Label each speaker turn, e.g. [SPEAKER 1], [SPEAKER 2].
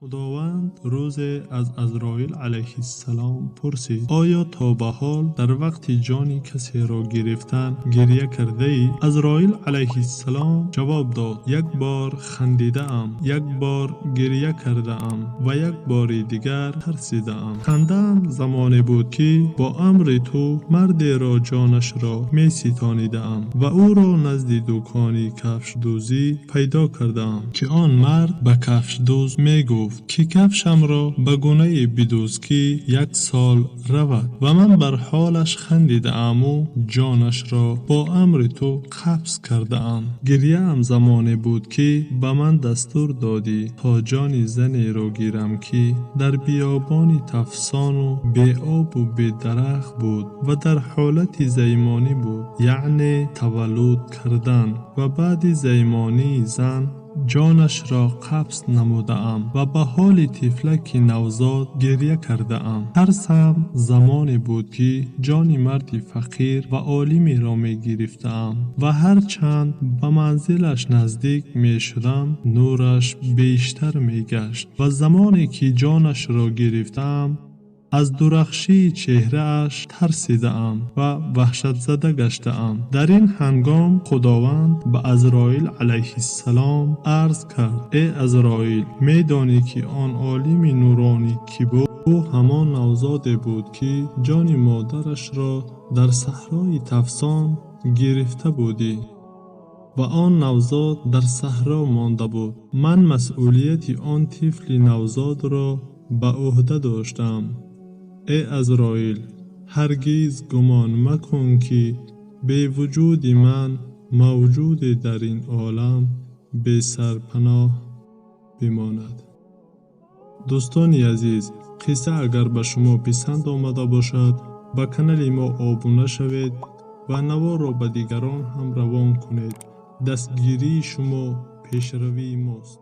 [SPEAKER 1] Худованд рӯзе аз Азроил алайҳиссалом пурсид: оё то ба ҳол дар вақти ҷони касеро гирифтан гиря кардаӣ? Азроил алайҳиссалом ҷавоб дод: як бор хандидаам, як бор гиря кардаам ва як бори дигар тарсидаам. Хандаам замоне буд, ки бо амри ту мардеро ҷонашро меситонидаам ва ӯро назди дукони кафшдӯзӣ пайдо кардаам, ки он мард ба кафшдӯз мегуфт, ки кафшамро ба гунае бидӯз, ки як сол равад, ва ман бар ҳолаш хандидааму ҷонашро бо амри ту қабз кардаам. Гиряам замоне буд, ки ба ман дастур додӣ то ҷони занеро гирам, ки дар биёбони тафсону беобу бедарахт буд ва дар ҳолати займонӣ буд, яъне таваллуд кардан, ва баъди займонии зан ҷонашро қабз намудаам ва ба ҳоли тифлаки навзод гиря кардаам. Тарсам замоне буд, ки ҷони марди фақир ва олимеро мегирифтаам ва ҳарчанд ба манзилаш наздик мешудам, нураш бештар мегашт ва замоне ки ҷонашро гирифтаам, аз дурахшии чеҳрааш тарсидаам ва ваҳшатзада гаштаам. Дар ин ҳангом Худованд ба Азроил алайҳиссалом арз кард: э Азроил, медонӣ, ки он олими нуронӣ кӣ буд? Ӯ ҳамон навзоде буд, ки ҷони модарашро дар саҳрои тафсон гирифта будӣ ва он навзод дар саҳро монда буд. Ман масъулияти он тифли навзодро ба ӯҳда доштам. Э Азроил, ҳаргиз гумон макун, ки бевуҷуди ман мавҷуде дар ин олам бесарпаноҳ бимонад. Дӯстони азиз, қисса агар ба шумо писанд омада бошад, ба канали мо обуна шавед ва наворро ба дигарон ҳам равон кунед. Дастгирии шумо пешравии мост.